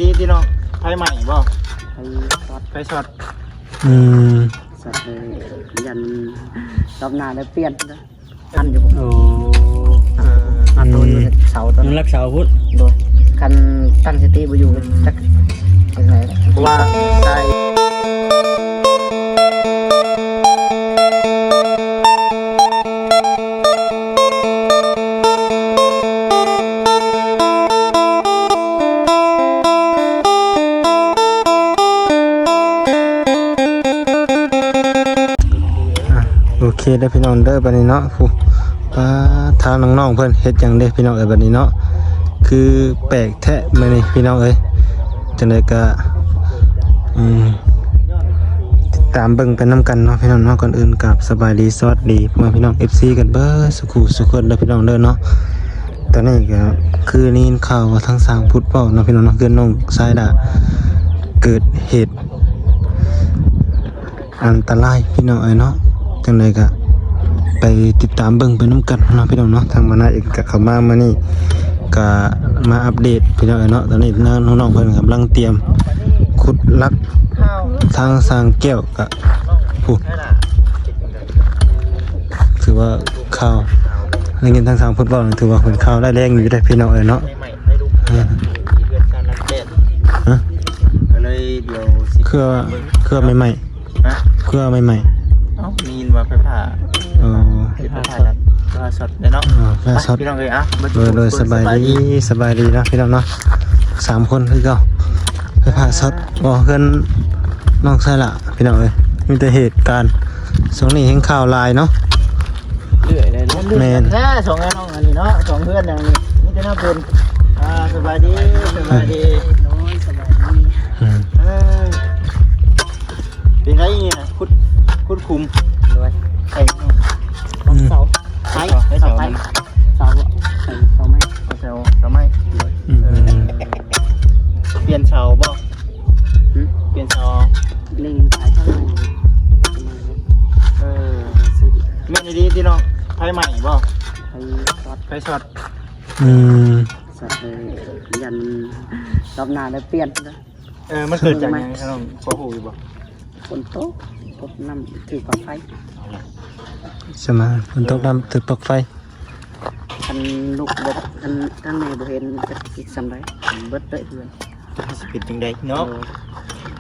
ດີໆ ຕິເນາະ. ໄຟໄໝ້ບໍ່? ໄຟຊັອດ ໄຟຊັອດ. ອືມ ຊັອດເລີຍ. ຢ້ານມັນ ຮອບໜ້າໄດ້ປ່ຽນ ທັນຢູ່. ໂອ້ ເອີ ມັນໂຕຢູ່ເສົາໂຕ ມັນລັກເສົາພຸ້ນ. ໂດຍ ຄັນຕັ້ງສະຕິບໍ່ຢູ່ ອືມ ຈັກຈັ່ງໃດ ເພາະວ່າໃສ່ ອ່ະ ໂອເຄເດີພີ່ນ້ອງເດີ ບັດນີ້ເນາະ. ຜູ້ ປາດ ທາງນ້ອງໆເພິ່ນເຮັດຫຍັງເດ້ພີ່ນ້ອງເອີຍ ບັດນີ້ເນາະ. ຄືແປກແທ້ມື້ນີ້ພີ່ນ້ອງເອີຍ. ຈັ່ງໃດກະ ອືມ ຕິດຕາມເບິ່ງໄປນຳກັນເນາະພີ່ນ້ອງເນາະ. ກ່ອນອື່ນກາບສະບາຍດີ ສະຫວັດດີພໍ່ແມ່ພີ່ນ້ອງ ເອັຟຊີ ກັນເບິດສູ່ຄູ່ສູ່ຄົນເດີພີ່ນ້ອງເດີເນາະ. ຕອນນີ້ກະຄືໄດ້ຍິນຂ່າວວ່າທາງຊ່າງພຸດເວົ້າເນາະພີ່ນ້ອງເນາະ ເຮືອນນ້ອງຊາຍດາເກີດເຫດ ອັນຕະລາຍພີ່ນ້ອງເອີຍເນາະ. ຈັ່ງໃດກະໄປຕິດຕາມເບິ່ງໄປນຳກັນເນາະພີ່ນ້ອງເນາະ. ທາງມານາເອງກະເຂົ້າມາມື້ນີ້ ກະມາອັບເດດພີ່ນ້ອງເອີຍເນາະ. ຕອນນີ້ນ້ອງໆເພິ່ນກຳລັງຕຽມຂຸດຫຼັກ ທາງຊ່າງແກ້ວກະ ຜູ້ ຖືວ່າຂ່າວ ໄດ້ຍິນທາງຊ່າງພຸດເວົ້າ ຖືວ່າເປັນຂ່າວຮ້າຍແຮງຢູ່ເດ້ພີ່ນ້ອງເອີຍເນາະ. ຮະ ກະເລີຍດຽວຊິ ເຄືອ ເຄືອໃໝ່ໆ ຮະ ເຄືອໃໝ່ໆ. ເອົ້າ ໄດ້ຍິນວ່າໄຟຟ້າ ເອີ ໄຟຟ້າຊັອດ ໄຟຟ້າຊັອດເດ້ເນາະ. ອ່າ ໄຟຟ້າຊັອດ ພີ່ນ້ອງເອີຍ. ອ່ະ ໂດຍ ໂດຍ ສະບາຍດີ ສະບາຍດີເນາະພີ່ນ້ອງເນາະ. ສາມຄົນຄືເກົ່າ ໄຟຟ້າຊັອດ. ບໍ່ ເຮືອນນ້ອງຊາຍລະພີ່ນ້ອງເອີຍ ມີແຕ່ເຫດການ ຊ່ວງນີ້ແຮງຂ່າວຫຼາຍເນາະ. ເລື້ອຍເລີຍເນາະ. ແມ່ນແທ້ ສອງອ້າຍນ້ອງອັນນີ້ເນາະ ສອງເຮືອນຫຍັງນີ້ ມີແຕ່ແນວເປັນ. ອ່າ ສະບາຍດີ ສະບາຍດີ. ໂດຍ ສະບາຍດີ. ອືມ ເອີ ເປັນໄງນີ້ນະ ຂຸດ ຂຸດຂຸມ. ໂດຍ ໃສ່ ອືມ ເສົາ ໄມ້ ເສົາໄມ້ ເສົາ ໃສ່ເສົາໄມ້ ເສົາ ເສົາໄມ້. ອືມ ເອີ ປ່ຽນເສົາບໍ່? ຫຶ ປ່ຽນເສົາ ເລັ່ງສາຍໄຟໃໝ່. ເອີ ແມ່ນອີ່ຫຼີຕິເນາະ. ໄຟໄໝ້ບໍ່? ໄຟຊັອດ ໄຟຊັອດ. ອືມ ຊັອດເລີຍ. ຢ້ານມັນ ຮອບໜ້າໄດ້ປ່ຽນ. ເອີ ມັນເກີດຈາກຫຍັງ ນ້ອງພໍຮູ້ຢູ່ບໍ່? ຝົນຕົກ ຕົກນ້ຳຖືກປລັກໄຟ. ສະມາ ຝົນຕົກ ເອີ ນ້ຳຖືກປລັກໄຟ. ຄັນລຸກເບິດ ຄັນທາງນີ້ບໍ່ເຫັນ ຈັກຊິສ່ຳໃດ ເບິດເລີຍເຮືອນ. ຈັກຊິເປັນຈັ່ງໃດເນາະ. ເ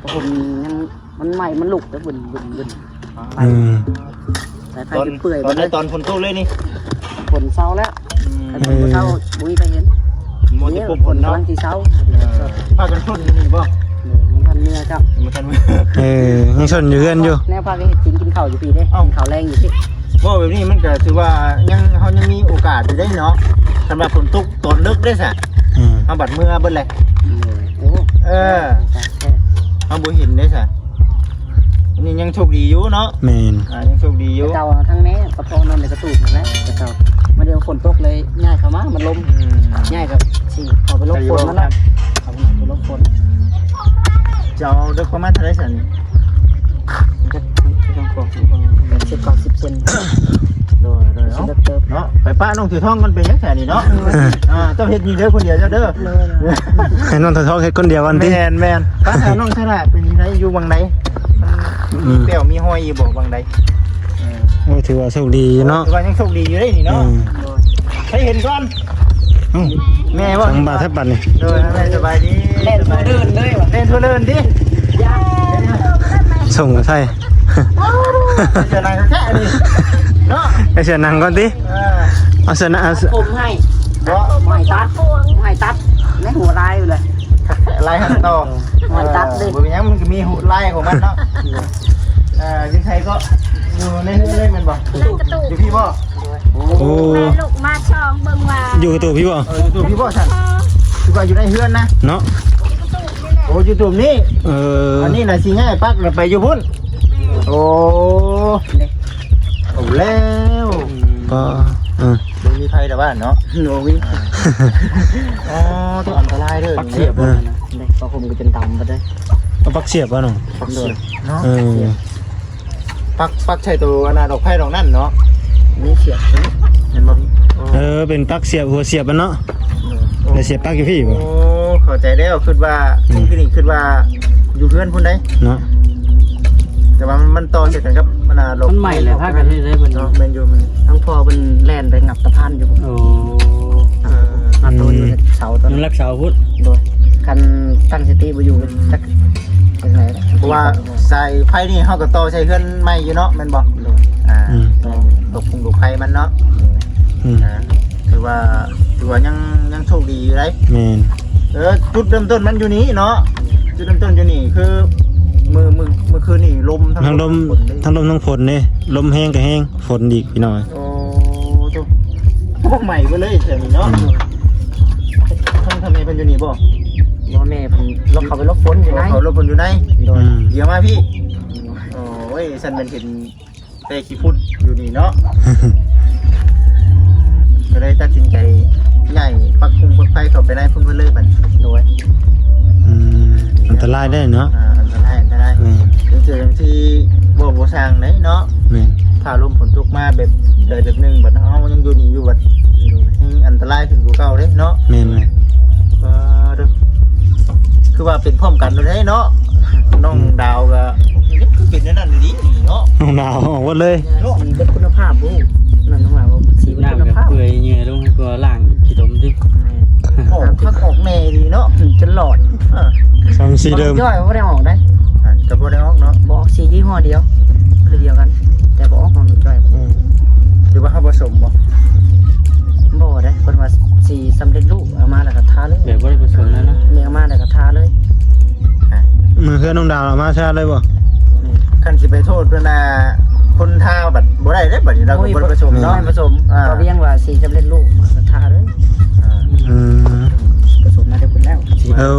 ອີ ຜ້າຫົ່ມຍັງ ມັນໄໝ້ ມັນລຸກແຕ່ບຶນ ບຶນ ບຶນ. ອ່າ ໄຟ ອືມ ສາຍໄຟເປື່ອຍ ຕອນໃດ ເບິດເລີຍ ຕອນຝົນຕົກເລີຍນີ້? ຝົນເຊົາແລ້ວ. ອືມ ຄັນຝົນບໍ່ເຊົາ ເອີ ບໍ່ມີໃຜເຫັນ. ມັນຈະພົບຝົນເນາະ ກຳລັງຊິເຊົາ. ເອີ ພາກັນຊົນຢູ່ນີ້ບໍ່? ໂດຍ ຍັງບໍ່ທັນເມືອຊ້ຳ ຍັງບໍ່ທັນເມືອ. ເອີ ຍັງຊົນຢູ່ເຮືອນຢູ່. ແນວພາກັນເຮັດກິນ ກິນເຂົ້າຢູ່ພີ້ເດ້. ເອົ້າ ກິນເຂົ້າແລງຢູ່ພີ້. ເວົ້າແບບນີ້ມັນກະຖືວ່າຍັງ ເຮົາຍັງມີໂອກາດຢູ່ເດ້ເນາະ. ຄັນວ່າຝົນຕົກຕອນເລິກເດ້ຊະ ອືມ ເຮົາບັດເມືອເບິດແຫຼະ. ໂອ້ ເອີ ເຮົາບໍ່ເຫັນເດ້ຊະ. ອັນນີ້ຍັງໂຊກດີຢູ່ເນາະ. ແມ່ນ ອ່າ ຍັງໂຊກດີຢູ່. ເຈົ້າທາງແມ່ກະພໍນອນໃນກະຕູບນັ້ນແຫຼະ ເຈົ້າ. ມາດຽວຝົນຕົກເລີຍຍ້າຍເຂົ້າມາ ມັນລົມ. ອືມ ຍ້າຍກະຊິເຂົ້າໄປຫຼົບຝົນມັນເນາະ. ເຂົ້າໄປຫຼົບຝົນ. ເຈົ້າເລິກປະມານເທົ່າໃດຊັ້ນ? ຈັກ ຈັກ ຈັກ ແປດສິບ ເກົ້າສິບເຊັນ. ໂດຍ ໂດຍ ເອົາ ເນາະ ໄປປະນ້ອງຖືທອງກ່ອນ ເປັນຫຍັງແທ້ນີ້ເນາະ. ອ່າ ເຈົ້າເຮັດຢູ່ເດີຄົນດຽວເຈົ້າເດີ. ໂດຍ ໃຫ້ນ້ອງຖືທອງເຮັດຄົນດຽວກ່ອນຕິ. ແມ່ນໆ. ປະ ນ້ອງສະຫຼະເປັນຈັ່ງໃດ ຢູ່ຫວ່າງໃດ? ອືມ ແປ້ວມີຮອຍຢູ່ບໍ່ຫວ່າງໃດ? ເອີ ໂອ້ ຖືວ່າໂຊກດີຢູ່ເນາະ. ຖືວ່າຍັງໂຊກດີຢູ່ເດ້ນີ້ເນາະ. ອືມ ໃຜເຫັນກ່ອນ? ເອົ້າ ແມ່ບໍ່? ສຳບາຍແທ້ບັດນີ້. ໂດຍ ແມ່ສະບາຍດີ. ແລ່ນທົ່ວເດີ່ນເລີຍຫວາ? ແລ່ນທົ່ວເດີ່ນຕິ. ສົ່ງໃສ່ ເສື້ອໜັງແທ້ນີ້ເນາະ. ໃສ່ເສື້ອໜັງກ່ອນຕິ. ເອີ ເອົາເສື້ອໜັງ ເອົາຜົມໃຫ້. ບໍ່ ໃຫ້ຕັດ ໃຫ້ຕັດໃນຫົວລາຍເລີຍ. ລາຍຫັ້ນຕໍ່ ຮອຍຕັດເດ້. ເອີ ບໍ່ເປັນຫຍັງ ມັນກະມີລາຍຂອງມັນເນາະ. ເອີ ຢູ່ໃສເກາະ? ຢູ່ໃນເຮືອນເລີຍແມ່ນບໍ່? ຢູ່ກະຕູບ ຢູ່ພີ້ບໍ່? ໂອ້ ແມ່ລູກມາສ່ອງເບິ່ງວ່າ ຢູ່ກະຕູບພີ້ບໍ່? ເອີ ຢູ່ກະຕູບພີ້ບໍ່ຊັ້ນ? ຄືວ່າຢູ່ໃນເຮືອນນະເນາະ. ໂອ້ ຢູ່ຕູບນີ້. ເອີ ອັນນີ້ນະຊິຍ້າຍປັກແລ້ວໄປຢູ່ພຸ້ນ. ໂອ້ ເອົາແລ້ວ ກໍ ເອີ ບໍ່ມີໃຜແລ້ວບ້ານເນາະ. ບໍ່ມີ. ອໍ ໂຕອັນຕະລາຍເດີ ປັກສຽບ. ເອີ ເດ້ ຜ້າຫົ່ມກະຈົນດຳເບິດເດ້. ເອົາປັກສຽບບໍ່ນ້ອງ? ປັກສຽບເນາະ. ເອີ ປັກ ປັກໃສ່ໂຕອັນນ່າ ດອກໄຜ່ດອກນັ້ນເນາະ. ມີສຽບ ເຫັນບໍ່? ເອີ ເປັນປັກສຽບ ຫົວສຽບມັນເນາະ. ເອີ ແລ້ວສຽບປັກຢູ່ພີ້ບໍ່? ໂອ້ ເຂົ້າໃຈແລ້ວ ຄິດວ່າ ອືມ ຄົນທີ່ນີ້ຄິດວ່າຢູ່ເຮືອນພຸ້ນໃດ໋ເນາະ ແຕ່ວ່າມັນ ມັນຕໍ່ເສຍກັນກັບ ມັນ ມັນໃໝ່ແຫຼະ ພາກັນເຮັດໄດ້ເພິ່ນເນາະ. ແມ່ນຢູ່ ມັນ ທາງພໍ່ເພິ່ນແລ່ນໄປງັບຕະພານຢູ່. ໂອ້ ເອີ ມາໂຕຢູ່ເສົາໂຕນັ້ນ ລັກເສົາພຸ້ນ. ໂດຍ ຄັນຕັ້ງສະຕິບໍ່ຢູ່ ຈັກຈັ່ງໃດ ເພາະວ່າສາຍໄຟນີ້ເຮົາກໍຕໍ່ໃສ່ເຮືອນໃໝ່ຢູ່ເນາະ ແມ່ນບໍ່? ໂດຍ ອ່າ ອືມ ຕໍ່ ຕົກພຸງຕົກໄຟມັນເນາະ. ໂດຍ ອືມ ອ່າ ຖືວ່າ ຖືວ່າຍັງ ຍັງໂຊກດີຢູ່ເດ້. ແມ່ນ ເອີ ຈຸດເລີ່ມຕົ້ນມັນຢູ່ນີ້ເນາະ ຈຸດເລີ່ມຕົ້ນຢູ່ນີ້ ຄືມື້ ມື້ ມື້ຄືນນີ້ລົມ ທັງລົມ ທັງລົມທັງຝົນເດ້ ລົມແຮງກໍແຮງ ຝົນອີກ ພີ່ນ້ອງ. ໂອ້ ໂທ້ ພວກໃໝ່ເບິດເລີຍແຖວນີ້ເນາະ. ອືມ ທາງ ທາງແມ່ເພິ່ນຢູ່ນີ້ບໍ່? ບໍ່ ແມ່ເພິ່ນ ເຂົາໄປຫຼົບຝົນຢູ່ໃນ ເຂົາຫຼົບຝົນຢູ່ໃນ. ໂດຍ ອືມ ດຽວມາພີ່. ໂອ້ຍ ຊັ້ນແມ່ນເຫັນ ແຕ່ຂີ້ຝຸ່ນຢູ່ນີ້ເນາະ ກໍເລີຍຕັດສິນໃຈຍ້າຍປັກປຸງປັກໄຟເຂົ້າໄປໃນພຸ້ນເພິ່ນເລີຍບັດນີ້. ໂດຍ ອືມ ອັນຕະລາຍເດ້ເນາະ. ອ່າ ອັນຕະລາຍ ອັນຕະລາຍ. ແມ່ນ ເຖິງເທື່ອຈັ່ງຊິເວົ້າບໍ່ຊ່າງໃດເນາະ. ແມ່ນ ຟ້າລົມຝົນຕົກມາແບບໃດແບບໜຶ່ງ ບັດເຮົາຍັງຢູ່ນີ້ຢູ່ ບັດແຮງອັນຕະລາຍຂຶ້ນກວ່າເກົ່າເດ້ເນາະ. ແມ່ນໆ ເອີ ຄືວ່າເປັນພ້ອມກັນເດ້ເນາະ. ນ້ອງ ອືມ ດາວກໍ ນີ້ຄືເປັນແນວນັ້ນອີ່ຫຼີເນາະ. ນ້ອງໜາວອອກເບິດເລີຍເນາະ ມີເບິດຄຸນນະພາບບໍ່? ນັ້ນນ້ອງວ່າ ຊິເບິດຄຸນນະພາບ ນ້ຳກໍເປື່ອຍເຫຍື້ອລົງ ກໍລ້າງຂີ້ຕົມຕິ. ອອກຄັກອອກແນ່ດີເນາະ ຈົນຫຼອນ. ເອີ ຊ່ຳສີເດີມ ນ້ອງຈ້ອຍບໍ່ໄດ້ອອກໄດ໋. ອ່ະ ກໍບໍ່ໄດ້ອອກເນາະ. ບໍ່ອອກ ສີຍີ່ຫໍ້ດຽວ ຄືດຽວກັນ ແຕ່ບໍ່ອອກຂອງນ້ອງຈ້ອຍ. ອືມ ຫຼືວ່າເຮົາປະສົມບໍ່? ບໍ່ໄດ໋ ເພິ່ນວ່າສີສຳເລັດຮູບ ເອົາມາແລ້ວກໍທາເລີຍ. ແບບບໍ່ໄດ້ປະສົມນະເນາະ. ແມ່ນ ເອົາມາແລ້ວກໍທາເລີຍ. ອ່ະ ມື້ເຮືອນນ້ອງດາວເອົາມາທາເລີຍບໍ່? ແມ່ນ ຄັນຊິໄປໂທດເພິ່ນນະ ຄົນທາບັດບໍ່ໄດ້ເດ້ ບັດນີ້ລາວກໍບໍ່ໄດ້ປະສົມເນາະ. ໂອ້ຍ ບໍ່ໄດ້ປະສົມ. ອ່າ ບໍ່ວຽງວ່າສີສຳເລັດຮູບ ກໍທາເລີຍ. ອ່າ ອືມ ປະສົມມາແຕ່ພຸ້ນແລ້ວ. ເອີ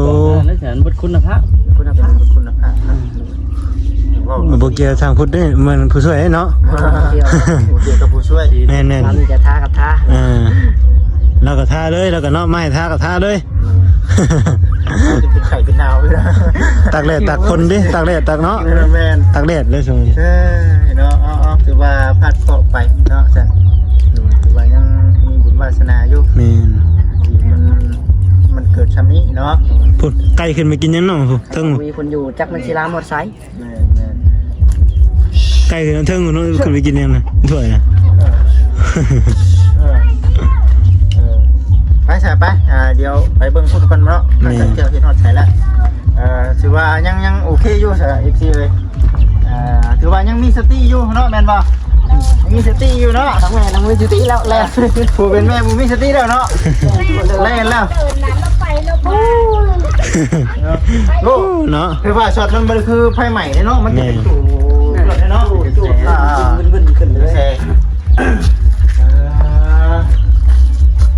ແລ້ວສັນເບິດຄຸນນະພາບ ຄຸນນະພາບ ເບິດຄຸນນະພາບ. ອືມ ບໍ່ກ່ຽວທາງພຸດເດ້ ແມ່ນຜູ້ຊ່ວຍເນາະ. ບໍ່ກ່ຽວ ບໍ່ກ່ຽວກັບຜູ້ຊ່ວຍ. ແມ່ນໆ ມີແຕ່ທາກັບທາ. ເອີ ລາວກໍທາເລີຍ ລາວກໍເນາະ ມາໃຫ້ທາກໍທາເລີຍ. ເອີ ຈະເປັນໄຂ້ເປັນໜາວຢູ່ນະ ຕາກແດດຕາກຝົນເດ້ ຕາກແດດຕາກເນາະ. ແມ່ນໆ ຕາກແດດເລີຍຊ່ວງນີ້. ເອີ ເນາະ ເອົາໆ ຖືວ່າພາດເຄາະໄປເນາະ ຊັ້ນ ຖືວ່າຍັງມີບຸນວາສະໜາຢູ່. ແມ່ນ ທີ່ມັນ ມັນເກີດຊ່ຳນີ້ເນາະ. ພຸ້ນ ໄກ່ຂຶ້ນໄປກິນຫຍັງເນາະ ເທິງ ມີຄົນຢູ່ ຈັກມັນຊິລາມຮອດໃສ. ແມ່ນໆ ໄກ່ຂຶ້ນເທິງເນາະ ຂຶ້ນໄປກິນຫຍັງນະ ຖ້ວຍນະ. ເອີ ເອີ ເອີ ໄປຊະ ໄປ ອ່າ ດຽວໄປເບິ່ງພຸ້ນກ່ອນເນາະ. ແມ່ນ ຫຼັງຈາກທ່ຽວເຮັດຮອດໃສລະ. ເອີ ຖືວ່າຍັງ ຍັງໂອເຄຢູ່ຊະ ເອັຟຊີເອີຍ. ອ່າ ຖືວ່າຍັງມີສະຕິຢູ່ເນາະ ແມ່ນບໍ່? ຍັງມີສະຕິຢູ່ເນາະ. ທັງແມ່ທັງມີສະຕິແລ້ວ ແລ່ນ ຜູ້ເປັນແມ່ບໍ່ມີສະຕິແລ້ວເນາະ ແລ່ນແລ້ວ. ໂອ້ ເນາະ ຄືວ່າຊັອດມັນບໍ່ໄດ້ຄືໄຟໄໝ້ເດ້ເນາະ ມັນເປັນຕູ້ເນາະ ຕູ້ໆ ອ່າ ວຶ່ນໆ ຂຶ້ນເລີຍ. ເອີ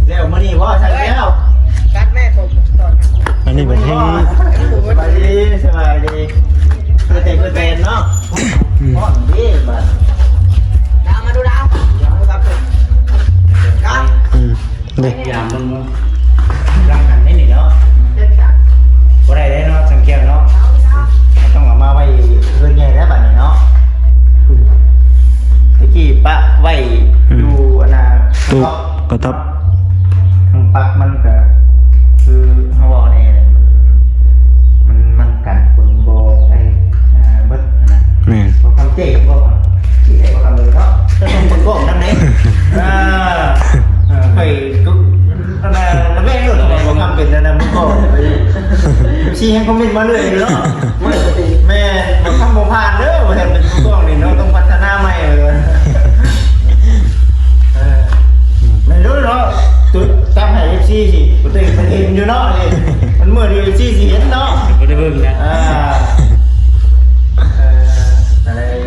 ແລ້ວມື້ນີ້ບໍ່ ສັນແກ້ວ ກັດແມ່ຜົມຕອນ ອັນນີ້ເປັນແຮງ. ສະບາຍດີ ສະບາຍດີ ຄືແຕ່ ຄືແຕ່ເນາະ. ອືມ ຮ້ອນເດ້ບາດ ດາວມາດູດາວ ດາວມາດູດາວ ອືມ ເດ້ ຢາມເບິ່ງ ລັງຫັນໄດ້ນີ້ເນາະ ບໍ່ໄດ້ເດ້ເນາະ ສັນແກ້ວເນາະ ຕ້ອງເອົາມາໄວ້ເຮືອນໃຫຍ່ແລ້ວບາດນີ້ເນາະ. ຕະກີ້ປະໄວ້ ອືມ ຢູ່ອັນນ່າ ຕູ້ກະຕັບ ເນາະ ທາງປັກມັນກະຄືເຮົາເວົ້າແນ່ ມັນ ມັນກັນຄົນບໍ່ໄດ້ ອ່າ ເບິດຫັ້ນນະ. ແມ່ນ ບໍ່ຄຳເຈ້ ບໍ່ຄຳເຈ້ ບໍ່ຄຳເລີຍເນາະ ຕ້ອງປະກອບນຳເດ້. ອ່າ ເອີ ຂ້ອຍກໍ ອັນນ່າ ລະແວງໂລດ ບໍ່ຄຳເປັນອັນນັ້ນ ບໍ່ຄຳ ເອັຟຊີ ຍັງຄອມເມັນມາເລື້ອຍຢູ່ເນາະ. ແມ່ນ ບໍ່ຄຳບໍ່ຜ່ານເດີ ວ່າຊັ້ນ ເປັນຜູ້ກອງນີ້ເນາະ ຕ້ອງພັດທະນາໃໝ່. ເອີ ເອີ ແມ່ນຢູ່ເນາະ ຕຸດຕາມໃຫ້ເອັຟຊີຊິ ບໍ່ໄດ້ເຫັນຢູ່ເນາະ ນີ້ ມັນມື້ດຽວເອັຟຊີຊິເຫັນເນາະ ບໍ່ໄດ້ເບິ່ງນະ. ອ່າ ເອີ ກໍເລີຍ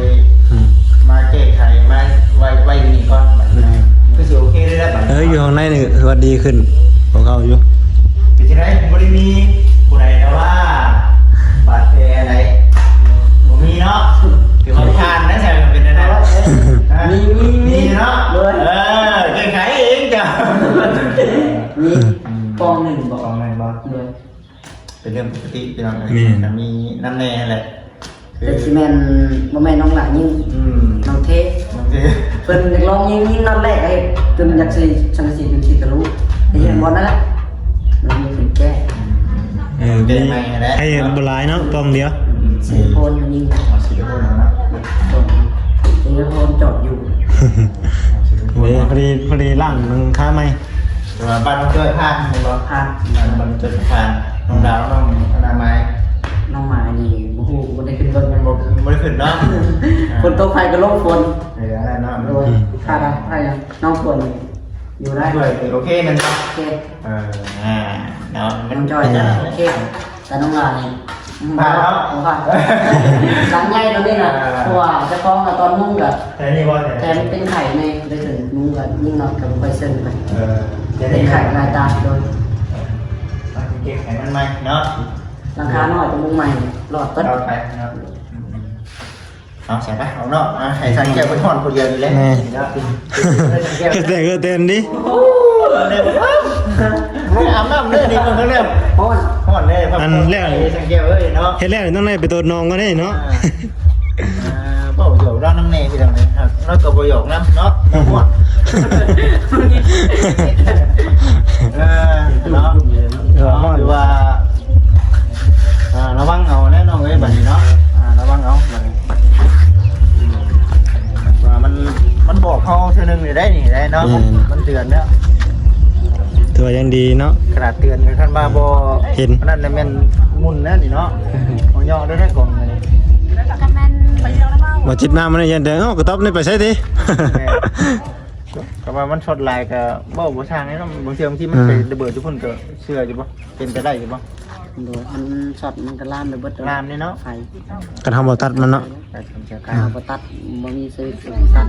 ອືມ ມາແກ້ໄຂ ມາໄວ້ ໄວ້ຢູ່ນີ້ກ່ອນ ບັດນີ້ ອືມ ຄືຊິໂອເຄເລີຍລະບັດນີ້. ເອີ ຢູ່ຫ້ອງໃນນີ້ຖືວ່າດີຂຶ້ນກວ່າເກົ່າຢູ່. ເປັນຈັ່ງໃດ ບໍ່ໄດ້ມີຜູ້ໃດແບບວ່າບາດແຜອັນໃດ ບໍ່ມີເນາະ ຖືວ່າຜ່ານນະ ແຊວເປັນຈັ່ງໃດ? ມີ ມີ ມີເນາະ ໂດຍ ເອີ ແກ້ໄຂເອງເຈົ້າ ມີ ອືມ ປອງໜຶ່ງບໍ່ ປອງໜຶ່ງບໍ່ ໂດຍ ເປັນເລື່ອງປົກກະຕິພີ່ນ້ອງເອີຍ. ແມ່ນ ກໍມີນຳແດ່ຫັ້ນແຫຼະ ແຕ່ຊິແມ່ນ ບໍ່ແມ່ນນ້ອງຫຼ້າຍິງ ອືມ ນ້ອງເທ ນ້ອງເທ ເພິ່ນຢາກລອງຍິງ ຍິງນັດແລກກໍເຮັດຈົນຢາກຊິສັງກະສີຈົນຊິທະລຸ ໄດ້ເຫັນບ່ອນນັ້ນແຫຼະ ມັນມີເປັນແກ້ ອືມ ເປັນໃໝ່ຫັ້ນແຫຼະ ໃຫ້ບໍ່ຫຼາຍເນາະ ປ່ອງດຽວ ຊິລິໂຄນມັນຍິງ ເອົາຊິລິໂຄນເອົາເນາະ ຊິລິໂຄນຈອດຢູ່ ເດ້ ພໍດີ ພໍດີລ້າງຫຼັງຄາໃໝ່ ແຕ່ວ່າບ້ານນ້ອງຈ້ອຍຜ່ານແມ່ນບໍ່? ຜ່ານ ບ້ານນ້ອງຈ້ອຍຜ່ານ ນ້ອງດາວ ນ້ອງອະນາໄມ ນ້ອງໝາຍນີ້ບໍ່ຮູ້ ບໍ່ໄດ້ຂຶ້ນເບິ່ງ ຍັງບໍ່ ບໍ່ໄດ້ຂຶ້ນເນາະ ຝົນຕົກໃຜກໍຫຼົບຝົນ ເອີ ອັນນັ້ນເນາະ ໂດຍ ອືມ ຖ້າໄດ້ ຖ້າຍັງ ນ້ອງຄວນຢູ່ໄດ້ ໂອເຄແມ່ນບໍ່? ໂອເຄ ເອີ ອ່າ ເນາະ ນ້ອງຈ້ອຍ ເອີ ໂອເຄ ແຕ່ນ້ອງຫຼ້ານີ້ ອືມ ຜ່ານເນາະ ບໍ່ຜ່ານ ຫຼັງໃຫຍ່ໂຕນີ້ນະ ເອີ ເພາະວ່າເຈົ້າຂອງກໍຕອນມຸງກໍ ແຖມນີ້ບໍ່? ແຖມເປັນໄຂ້ແດ່ ໄດ້ເຖິງມຸງກໍຍິງເນາະ ກໍບໍ່ຄ່ອຍເຊິ່ງໄປ ເອີ ເປັນໄຂ້ລາຍຕາໂດຍ ເອີ ເກັບໃຫ້ມັນໃໝ່ເນາະ ຫຼັງຄານ້ອຍກໍມຸງໃໝ່ ລອດເບິດ ລອດໄປເນາະ ອືມ ເອົາ ໃສ່ໄປ ເອົາເນາະ ອ່າ ໃຫ້ຊ່າງແກ້ວເພິ່ນຮ້ອນຜູ້ດຽວນີ້ແຫຼະ ແມ່ນ ເນາະ ເຮັດແຕ່ເຮີດແຕ່ອັນນີ້ ໂອ້ ເລີຍບໍ່ ບໍ່ໄດ້ອາບນ້ຳເລີຍນີ້ ເບິ່ງເບິ່ງແລ້ວ ຮ້ອນ ຮ້ອນເດ້ ອັນແລ້ວ ຊ່າງແກ້ວເອີຍເນາະ ເຮັດແລ້ວຕ້ອງໄດ້ໄປໂດດໜອງກ່ອນເດ້ເນາະ ອ່າ ອ່າ ເວົ້າຫຍອກລາວນຳແດ່ ພີ່ນ້ອງເອີຍ ລາວກໍບໍ່ຫຍອກນຳເນາະ ຮ້ອນ ເອີ ເນາະ ເອີ ຮ້ອນ ຖືວ່າ ອ່າ ລະວັງເອົາແຫຼະນ້ອງເອີຍ ບັດນີ້ເນາະ ອ່າ ລະວັງເອົາບັດນີ້ ວ່າມັນ ມັນບອກເຮົາເທື່ອໜຶ່ງນີ້ໄດ້ນີ້ໄດ້ເນາະ ແມ່ນ ມັນເຕືອນແລ້ວ ຖືວ່າຍັງດີເນາະ ຂະໜາດເຕືອນກໍຄັນວ່າບໍ່ເຫັນ ອັນນັ້ນແມ່ນໝຸ່ນແລ້ວນີ້ເນາະ ເອົາຍໍໄດ້ໄດ້ກອງນີ້ ບໍ່ຈິດມາມື້ນີ້ ເດີ ເອົ້າ ກະຕອບນີ້ໄປໃສຕິ ແມ່ນ ກໍວ່າມັນຊັອດຫຼາຍກໍເວົ້າບໍ່ຊ່າງເນາະ ບາງເທື່ອບາງທີມັນ ອ່າ ໄປລະເບີດຢູ່ພຸ້ນກໍເຊື່ອຢູ່ບໍ່? ເປັນໄປໄດ້ຢູ່ບໍ່? ໂດຍ ມັນຊັອດມັນກໍລາມໄປເບິດ ລາມນີ້ເນາະ ໄຟ ຄັນເຮົາບໍ່ຕັດມັນເນາະ ຖ້າບໍ່ຕັດ ບໍ່ມີສະວິດຕັດ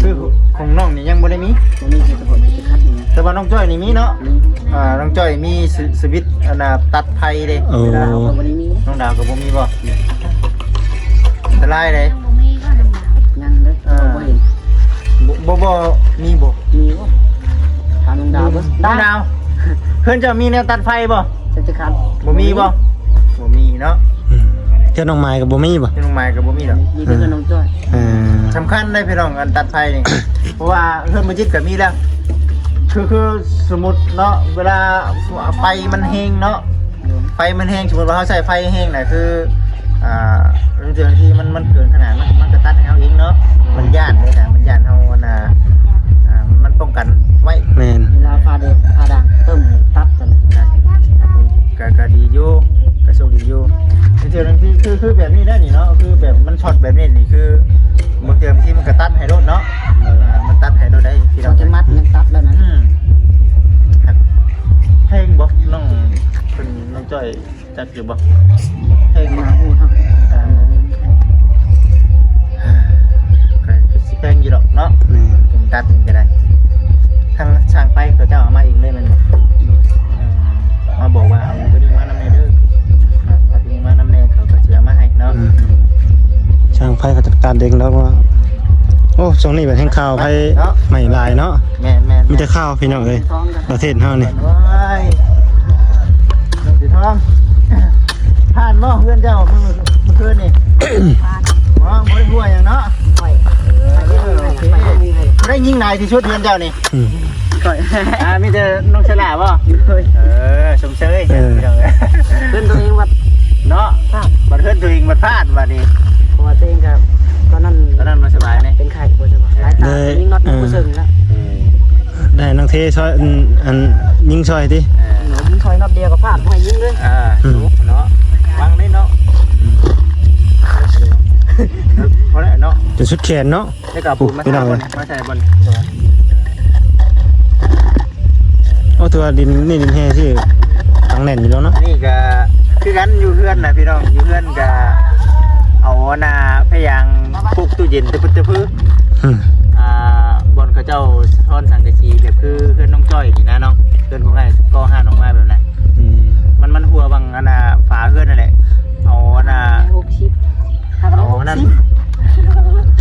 ຄືຂອງນ້ອງນີ້ຍັງບໍ່ໄດ້ມີ ບໍ່ມີສະວິດຕັດ ແຕ່ວ່ານ້ອງຈ້ອຍນີ້ມີເນາະ ມີ ອ່າ ນ້ອງຈ້ອຍມີສະ ສະວິດ ອັນນ່າ ຕັດໄຟເດ້ ໂອ້ ເວລາເຮົາ ນ້ອງດາວກໍບໍ່ມີ ນ້ອງດາວກໍບໍ່ມີບໍ່? ອັນຕະລາຍເດ້ ຍັງເດ້ ເອີ ບໍ່ເຫັນ ບໍ່ ບໍ່ ບໍ່ມີບໍ່? ມີບໍ່? ຖາມນ້ອງດາວເບິ່ງ ນ້ອງດາວ ເຮືອນເຈົ້າມີແນວຕັດໄຟບໍ່? ຈັກຄັນ ບໍ່ມີບໍ່? ບໍ່ມີເນາະ ອືມ ເຮືອນນ້ອງໝາຍກໍບໍ່ມີບໍ່? ເຮືອນນ້ອງໝາຍກໍບໍ່ມີດອກ ມີແຕ່ເຮືອນນ້ອງຈ້ອຍ ເອີ ສຳຄັນເດ້ພີ່ນ້ອງ ອັນຕັດໄຟນີ້ ເພາະວ່າເຮືອນບໍ່ຈິດກໍມີແລ້ວ ຄື ຄືສົມມຸດເນາະ ເວລາໄຟມັນແຮງເນາະ ໄຟມັນແຮງ ສົມມຸດວ່າເຮົາໃຊ້ໄຟແຮງນະ ຄື ອ່າ ບາງເທື່ອທີ່ມັນ ມັນເກີນຂະໜາດ ມັນ ມັນກໍຕັດໃຫ້ເຮົາເອງເນາະ ມັນຢ້ານເດ້ນະ ມັນຢ້ານເຮົາ ອັນນ່າ ອ່າ ມັນປ້ອງກັນໄວ້ ແມ່ນ ເວລາຟ້າແດດຟ້າດັງ ເຕີມຕັດກັນ ກໍ ກໍດີຢູ່ ກໍໂຊກດີຢູ່ ບາງເທື່ອທີ່ ຄື ຄືແບບນີ້ໄດ້ນີ້ເນາະ ຄືແບບມັນຊັອດແບບນີ້ນີ້ ຄືບາງເທື່ອທີ່ມັນກໍຕັດໃຫ້ໂລດເນາະ ອ່າ ມັນຕັດໃຫ້ໂລດໄດ້ ທີ່ເຮົາຈະມັດຍັງຕັດແລ້ວນະ ອືມ ແພງບໍ່ ນ້ອງ ເພິ່ນ ນ້ອງຈ້ອຍ ຈັກຢູ່ບໍ່? ເພງມາຮູ້ເນາະ ເອີ ກໍຄືຊິແພງຢູ່ດອກເນາະ ແມ່ນ ເພງຕັດນີ້ກໍໄດ້ ທາງຊ່າງໄຟເຂົາເຈົ້າເອົາມາເອງເລີຍແມ່ນບໍ່? ເອີ ມາບອກວ່າເອົາຕົວນີ້ມານຳແດ່ເດີ ເອົາຕົວນີ້ມານຳແດ່ ເຂົາກໍຊິເອົາມາໃຫ້ເນາະ ອືມ ຊ່າງໄຟເຂົາຈັດການເອງດອກວ່າ ໂອ້ ຊ່ວງນີ້ແບບແຮງຂ່າວໄຟ ເນາະ ໄໝ້ຫຼາຍເນາະ ແມ່ນໆໆ ມີແຕ່ຂ່າວພີ່ນ້ອງເອີຍ ປະເທດເຮົານີ້ ໂອ້ຍ ນ້ອງສີທອງ ຜ່ານບໍ່ເຮືອນເຈົ້າມື້ ມື້ຄືນນີ້? ບໍ່ ບໍ່ໄດ້ຮົ່ວຫຍັງເນາະ ໄດ້ຍິງຫຼາຍທີ່ສຸດເຮືອນເຈົ້ານີ້? ອືມ ຂ້ອຍ ອ່າ ມີແຕ່ນ້ອງສະຫຼາບໍ່? ໂດຍ ເອີ ຊົມເຊີຍ ເອີ ເຮືອນຕົວເອງບັດເນາະ ບັດເຮືອນຕົວເອງບັດພາດບັດນີ້ ເພາະວ່າຕົວເອງກໍຕອນນັ້ນ ຕອນນັ້ນບໍ່ສະບາຍເດ້ ເປັນໄຂ້ບໍ່ສະບາຍ ຫຼາຍຕາ ເອີ ຍິງນັອດບໍ່ເຊິ່ງແລ້ວ ເອີ ໄດ້ນາງເທຊ່ອຍ ອັນ ອັນ ຍິງຊ່ອຍຕິ ເອີ ຍິງຊ່ອຍນັດດຽວກໍພາດ ບໍ່ໃຫ້ຍິງເລີຍ ອ່າ ອືມ ເນາະ ວາງເລີຍເນາະ ອືມ ພໍແລ້ວເນາະ ຈົນສຸດແຂນເນາະ ແລ້ວກໍເອົາປູນມາໃສ່ບ່ອນ ມາໃສ່ບ່ອນ ໂອ້ ຖືວ່າດິນນີ້ດິນແຮ່ຊື່ ຕັ້ງແໜ້ນຢູ່ແລ້ວເນາະ ອັນນີ້ກໍຄືກັນ ຢູ່ເຮືອນນະພີ່ນ້ອງ ຢູ່ເຮືອນກໍເອົາອັນນ່າ ພະຍາງ ປຸກຕູ້ເຢັນຕະປຶດຕະປື ອືມ ອ່າ ບ່ອນເຂົາເຈົ້າສະທ້ອນສັງກະສີ ແບບຄືເຮືອນນ້ອງຈ້ອຍນີ້ນະເນາະ ເຮືອນຂອງອ້າຍກໍ່ຮ້ານອອກມາແບບນັ້ນ ອືມ ມັນ ມັນຮົ່ວບັງອັນນ່າ ຝາເຮືອນນັ້ນແຫຼະ ເອົາອັນນ່າ ຫົກສິບ ເອົາອັນນັ້ນ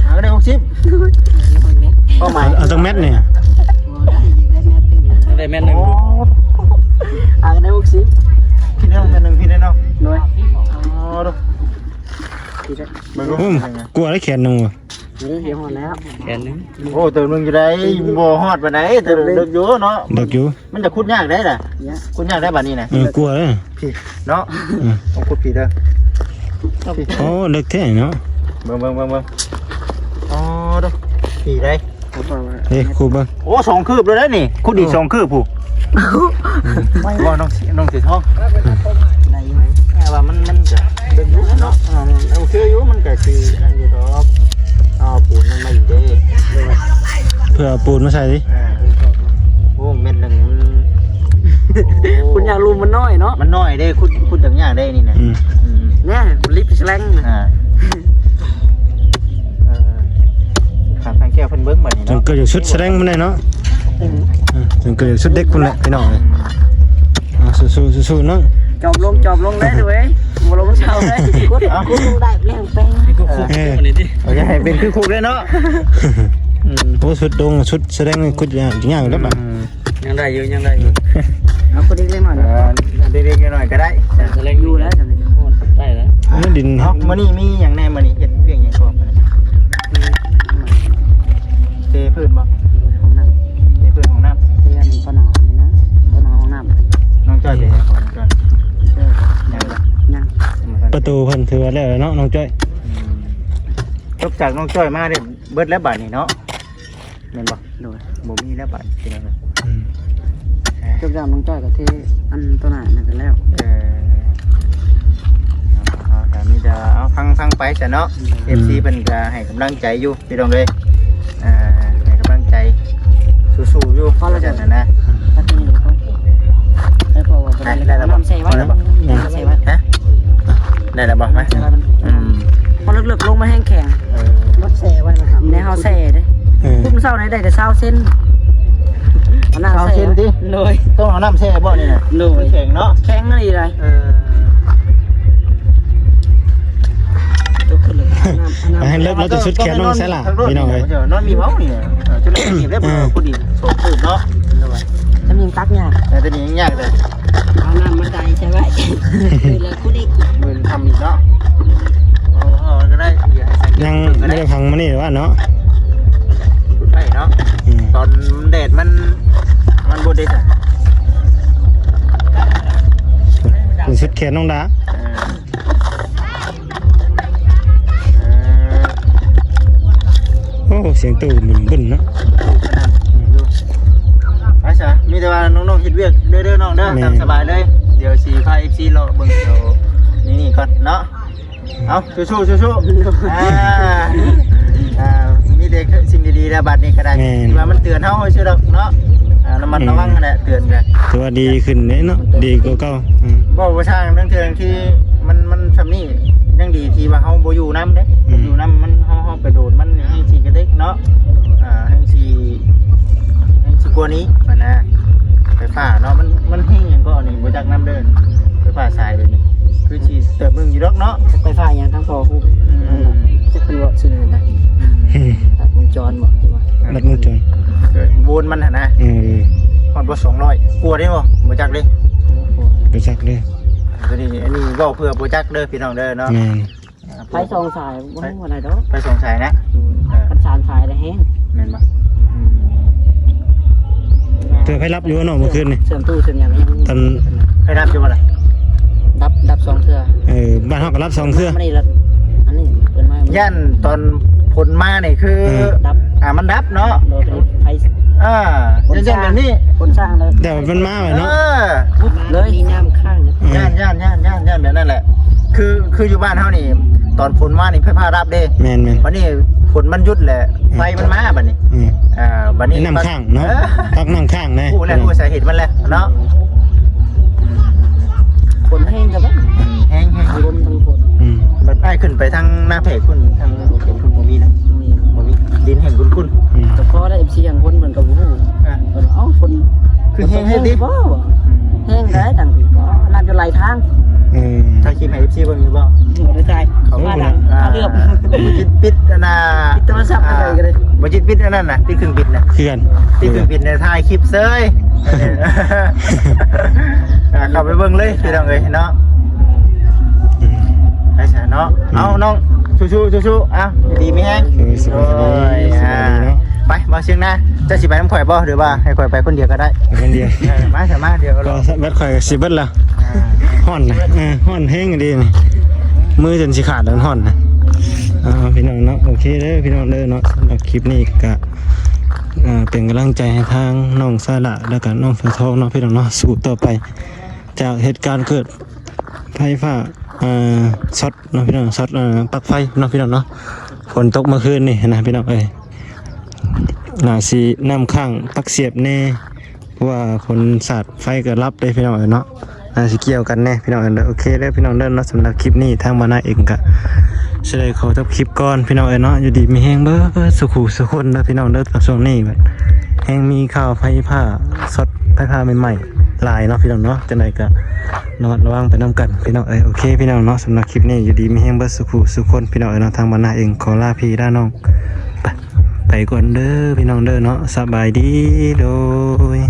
ຫາກໍໄດ້ຫົກສິບ ເປົ້າໝາຍ ເອົາ ເອົາຈັກແມັດນີ້? ໄດ້ແມັດໜຶ່ງ ໂອ້ ຫາກໍໄດ້ຫົກສິບ ຜິດແລ້ວແມັດໜຶ່ງ ຜິດແລ້ວເນາະ ໂດຍ ອໍ ເບິ່ງ ໂອ້ ກວ່າໄດ້ແຂນໜຶ່ງວ່າ ນີ້ ດຽວຮອດແລ້ວ ແຂນໜຶ່ງ ໂອ້ ເຕີມໜຶ່ງຢູ່ໃດ ບໍ່ຮອດປານໃດ ເຕີມເລິກຢູ່ເນາະ ເລິກຢູ່ ມັນຈະຂຸດຍາກໄດ໋ລະ ຍາກ ຂຸດຍາກໄດ໋ບາດນີ້ນະ ເອີ ກົວເດີ ພີ້ເນາະ ອືມ ຕ້ອງຂຸດພີ້ເດີ ພີ້ ໂອ້ ເລິກແທ້ເນາະ ເບິ່ງໆໆໆ ອໍ ດູ ພີ້ໄດ໋ ເອີ ຂຸດເບິ່ງ ໂອ້ ສອງຄືບແລ້ວເດ້ນີ້ ຂຸດອີກສອງຄືບພຸ້ນ ໄວບໍ່ນ້ອງ ນ້ອງສີທອງ ໄດ້ຢູ່ ແຕ່ວ່າມັນ ມັນກະເບິ່ງຢູ່ເນາະ ອ່າ ໂອເຄຢູ່ ມັນກະຄືອັນຢູ່ດອກ ເອົາປູນມັນມາອີກເດ້ ເພື່ອເອົາປູນມາໃສ່ຕິ ອ່າ ໂອ້ ເມັດໜຶ່ງມັນ ໂອ້ ຂຸດຍາກ ຫຼຸມມັນນ້ອຍເນາະ ມັນນ້ອຍເດ້ ຂຸດ ຂຸດຍາກໆເດ້ນີ້ນະ ອືມ ອືມ ແນ່ ລິບສະແລງ ອ່າ ເອີ ຖາມທາງແກ້ວເພິ່ນເບິ່ງບາດນີ້ເນາະ ເຊິ່ງເກີດຢູ່ສຸດສະແດງມັນໄດ້ເນາະ ເອີ ເຊິ່ງເກີດຢູ່ສຸດເດັກພຸ້ນແຫຼະພີ່ນ້ອງເອີຍ ອ່າ ສູ້ໆ ສູ້ໆເນາະ ຈອບລົງ ຈອບລົງເລີຍເວີຍ ບໍ່ລົງເຊົາເລີຍ ຂຸດ ເອົາ ຂຸດລົງໄດ້ແລ້ວແປງ ເອີ ເອີ ໂອເຄ ໃຫ້ເປັນຄືຄຸກເລີຍເນາະ ອືມ ໂອ້ ສຸດດົງ ສຸດສະແດງນີ້ຂຸດຍາກ ຍາກຢູ່ແລ້ວບາດ ອືມ ຍັງໄດ້ຢູ່ ຍັງໄດ້ຢູ່ ເອົາຄົນເລັກໆນ້ອຍໆ ເອີ ເລັກໆນ້ອຍໆກໍໄດ້ ສະແລງຢູ່ແລ້ວ ໄດ້ແລ້ວ ເອີ ດິນ ເອົ້າ ມື້ນີ້ມີຫຍັງແດ່ ມື້ນີ້ເຮັດວຽກຫຍັງກ່ອນ ເທພື້ນບໍ່ ຫ້ອງນ້ຳ ເທພື້ນຫ້ອງນ້ຳ ເຮັດປະໜານີ້ນະ ປະໜາຫ້ອງນ້ຳ ນ້ອງຈ້ອຍເດ້ ຂອງນ້ອງຈ້ອຍ ເອີ ຍັງບໍ່ ຍັງ ປະຕູເພິ່ນຖືວ່າແລ້ວເນາະ ນ້ອງຈ້ອຍ ອືມ ຈົບຈາກນ້ອງຈ້ອຍມາເດ້ ເບິດແລ້ວບາດນີ້ເນາະ ແມ່ນບໍ່? ໂດຍ ບໍ່ມີແລ້ວບາດນີ້ ອືມ ຈົບຈາກນ້ອງຈ້ອຍກໍເທອັນຕົວໜ້ານັ້ນກໍແລ້ວ ເອີ ເອົາ ເອົາ ກໍມີແຕ່ເອົາຟັງ ຟັງໄປຊະເນາະ ອືມ ເອັຟຊີ ເພິ່ນກໍໃຫ້ກຳລັງໃຈຢູ່ ພີ່ນ້ອງເອີຍ ອ່າ ໃຫ້ກຳລັງໃຈ ສູ້ໆຢູ່ ເພາະວ່າຊັ້ນນະ ໄດ້ແລ້ວບໍ່? ນ້ຳໃສ່ໄວ້ ໄດ້ແລ້ວບໍ່? ນ້ຳໃສ່ໄວ້ ຮະ? ໄດ້ແລ້ວບໍ່? ມາ ອືມ ເພາະເລິກໆລົງມາແຮງແຂງ ເອີ ແນວເຮົາແຊ່ເດ້ ເອີ ຄຸມເຊົ້ານີ້ໄດ້ແຕ່ຊາວເຊັນ ເອົານ້ຳແຊ່ ຊາວເຊັນຕິ? ໂດຍ ຕ້ອງເອົານ້ຳແຊ່ບໍ່ນີ້ນະ? ໂດຍ ແຂງເນາະ ແຂງອີ່ຫຼີໃດ ເອີ ຕົກຂຶ້ນເລີຍ ໃຫ້ເລິກແລ້ວຈະສຸດແຂນນ້ອງໃສ່ລະ ພີ່ນ້ອງເອີຍ ນອນມີເວົ້ານີ້ ເອີ ຈົນໄດ້ກິນໄດ້ບໍ່ ເອີ ພໍດີ ສອງຄືບເນາະ ຈະມີຕັກຍາກ ເອີ ຕົວນີ້ຍັງຍາກເລີຍ ເອົານ້ຳມາໃສ່ໃສ່ໄວ້ ເລີຍ ມື້ນີ້ ມື້ຄ່ຳອີກເນາະ ເອົາ ເອົາກໍໄດ້ ຍັງບໍ່ໄດ້ພັງມື້ນີ້ວ່າເນາະ ໄດ້ເນາະ ອືມ ຕອນແດດມັນ ມັນບໍ່ເດັດ ອະ ມັນສຸດແຂນນ້ອງດາ ເອີ ເອີ ໂອ້ ສຽງຕູ້ບຶ້ນໆເນາະ ໄປຊະ ມີແຕ່ວ່ານ້ອງໆເຮັດວຽກເດີ ເດີນ້ອງເດີ ແມ່ນ ຕາມສະບາຍເລີຍ ດຽວຊິພາເອັຟຊີເລາະເບິ່ງແຖວນີ້ໆກ່ອນເນາະ ເອົາ ສູ້ໆ ສູ້ໆ ອ່າ ອ່າ ມີແຕ່ສິ່ງດີໆແລ້ວ ບາດນີ້ກໍໄດ້ ແມ່ນ ທີ່ວ່າມັນເຕືອນເຮົາຊື່ດອກເນາະ ອ່າ ລະມັດລະວັງຫັ້ນແຫຼະ ເຕືອນກັນ ຖືວ່າດີຂຶ້ນເດ້ເນາະ ດີກວ່າເກົ່າ ອືມ ເວົ້າບໍ່ຊ່າງ ທັງເທື່ອທີ່ມັນ ມັນຊ່ຳນີ້ ຍັງດີທີ່ວ່າເຮົາບໍ່ຢູ່ນຳເດ້ ອືມ ຢູ່ນຳມັນ ເຮົາ ເຮົາໄປໂດນມັນແຮ່ງຊິກະເດັກເນາະ ອ່າ ແຮ່ງຊິ ແຮ່ງຊິກວ່ານີ້ຫັ້ນນະ ໄຟຟ້າເນາະ ມັນ ມັນແຮ່ງຫຍັງກໍນີ້ ບໍ່ຈັກນຳເດີ ໄຟຟ້າສາຍດຽວນີ້ ຄືຊິເຕີບໜຶ່ງຢູ່ດອກເນາະ ໄຟຟ້າຫຍັງທາງພໍ່ຮູ້ ອືມ ຈັກເພິ່ນເວົ້າຊື່ຫຍັງນະ ອືມ ລັດວົງຈອນບໍ ຫຼືວ່າ ລັດວົງຈອນ ໂວນມັນຫັ້ນນະ ເອີ ຮອດບໍ່ ສອງຮ້ອຍກວ່າເດ້ບໍ່ ບໍ່ຈັກເດ້ ບໍ່ຈັກເດ້ ຕົວນີ້ ອັນນີ້ເວົ້າເພື່ອບໍ່ຈັກເດີພີ່ນ້ອງເດີເນາະ ແມ່ນ ໄຟສອງສາຍ ບໍ່ຮູ້ວ່າໄດ້ດອກ ໄຟສອງສາຍນະ ອືມ ເອີ ຄັນສາມສາຍລະແຮງ ແມ່ນບໍ່? ອືມ ເທື່ອໄຟດັບຢູ່ເນາະ ມື້ຄືນນີ້ ເຊື່ອມຕູ້ເຊື່ອມຫຍັງຍັງ ຕອນ ໄຟດັບຢູ່ບໍ່ລະ? ດັບ ດັບສອງເທື່ອ ເອີ ບ້ານເຮົາກໍດັບສອງເທື່ອ ອັນນີ້ລະ ອັນນີ້ເປັນມາ ຢ້ານຕອນຝົນມານີ້ຄື ເອີ ດັບ ອ່າ ມັນດັບເນາະ ໂດຍ ໄຟ ອ່າ ຝົນຊ້າ ຢ້ານແບບນີ້ ຝົນຊ້າເລີຍ ແຕ່ມັນມາແລ້ວເນາະ ເອີ ເລີຍ ມີນ້ຳຄ້າງ ເອີ ຢ້ານ ຢ້ານ ຢ້ານ ຢ້ານ ຢ້ານແບບນັ້ນແຫຼະ ຄື ຄືຢູ່ບ້ານເຮົານີ້ ຕອນຝົນມານີ້ໄຟຟ້າດັບເດ້ ແມ່ນໆ ບັດນີ້ຝົນມັນຢຸດແຫຼະ ອືມ ໄຟມັນມາບັດນີ້ ອືມ ອ່າ ບັດນີ້ນ້ຳຄ້າງເນາະ ເອີ ພັກນ້ຳຄ້າງນະ ຮູ້ແລ້ວ ຮູ້ສາເຫດມັນແລ້ວເນາະ ຝົນແຮງກັບ ອືມ ແຮງໆ ລົມທັງຝົນ ອືມ ບັດອ້າຍຂຶ້ນໄປທາງນາແພກພຸ້ນ ທາງເຂດພຸ້ນບໍ່ມີນະ ບໍ່ມີ ບໍ່ມີ ດິນແຫ້ງຂຸ້ນໆ ອືມ ກໍພໍໄດ້ ເອັຟຊີ ທາງຄົນເພິ່ນກໍບໍ່ຮູ້ ອ່າ ເພິ່ນ ເອົ້າ ຝົນ ຄືແຮງແທ້ຕິ ແຮງໄດ໋ ອືມ ຕັງ ນ້ຳຈະໄຫຼທາງ ອືມ ຖ່າຍຄລິບໃຫ້ ເອັຟຊີ ເບິ່ງຢູ່ບໍ່? ບໍ່ໄດ້ຖ່າຍ ເຂົ້າມາທາງ ອ່າ ເຫຼືອບ ບໍ່ຈິດປິດອັນນ່າ ປິດໂທລະສັບ ອ່າ ກໍໄດ້ ບໍ່ຈິດປິດອັນນັ້ນນະ ປິດເຄື່ອງບິດນະ ຄືກັນ ປິດເຄື່ອງບິດນະ ຖ່າຍຄລິບເຊີຍ ອ່າ ເຂົ້າໄປເບິ່ງເລີຍພີ່ນ້ອງເອີຍເນາະ ອືມ ໄປຊະເນາະ ເອົາ ອືມ ນ້ອງ ສູ້ໆ ສູ້ໆ ເອົາ ຢູ່ດີມີແຮງ ເອີ ສະບາຍດີ ໂດຍ ສະບາຍດີເນາະ ອ່າ ໄປ ບໍ່ຊຽງນາ ເຈົ້າຊິໄປນຳຂ້ອຍບໍ່ ຫຼືວ່າໃຫ້ຂ້ອຍໄປຄົນດຽວກໍໄດ້ ໄປຄົນດຽວ ເອີ ມາຊະ ມາ ດຽວກໍ ກໍບັດຂ້ອຍກໍຊິເບິດລະ ອ່າ ຮ້ອນນະ ເອີ ຮ້ອນແຮງອີ່ຫຼີນີ້ ມືຈົນຊິຂາດແລ້ວ ຮ້ອນນະ ເອົາ ພີ່ນ້ອງເນາະ ໂອເຄເດີ ພີ່ນ້ອງເດີເນາະ ສຳລັບຄລິບນີ້ກໍ ເປັນກຳລັງໃຈໃຫ້ທາງນ້ອງສາລະ ແລ້ວກໍນ້ອງເສືອທອງເນາະ ພີ່ນ້ອງເນາະ ສູ້ຕໍ່ໄປ ຈາກເຫດການເກີດໄຟຟ້າ ເອີ ຊັອດເນາະ ພີ່ນ້ອງ ຊັອດ ເອີ ປລັກໄຟເນາະ ພີ່ນ້ອງເນາະ ຝົນຕົກເມື່ອຄືນນີ້ນະ ພີ່ນ້ອງເອີຍ ໜ້າຊິນ້ຳຄ້າງປັກສຽບແດ່ ເພາະວ່າຝົນສາດໄຟກໍດັບເດ້ ພີ່ນ້ອງເອີຍເນາະ ໜ້າຊິກ່ຽວກັນແດ່ ພີ່ນ້ອງເອີຍເດີ ໂອເຄເດີ ພີ່ນ້ອງເດີເນາະ ສຳລັບຄລິບນີ້ ທາງບ່າວນາເອງກໍຊິໄດ້ຂໍຈົບຄລິບກ່ອນ ພີ່ນ້ອນເອີຍເນາະ ຢູ່ດີມີແຮງເບິດສູ່ຜູ້ສູ່ຄົນເດີ ພີ່ນ້ອງເດີ ຊ່ວງນີ້ແບບແຮງມີຂ່າວໄຟຟ້າ ຊັອດໄຟຟ້າໃໝ່ໆ ຫຼາຍເນາະ ພີ່ນ້ອງເນາະ ຈັ່ງໃດກໍ ລະມັດລະວັງໄປນຳກັນ ພີ່ນ້ອງເອີຍ ໂອເຄ ພີ່ນ້ອງເນາະ ສຳລັບຄລິບນີ້ ຢູ່ດີມີແຮງເບິດສູ່ຜູ້ສູ່ຄົນ ພີ່ນ້ອງເອີຍເນາະ ທາງບ້ານນາເອງຂໍລາພີ່ລານ້ອງ ໄປ ໄປກ່ອນເດີ ພີ່ນ້ອງເດີເນາະ ສະບາຍດີ ໂດຍ.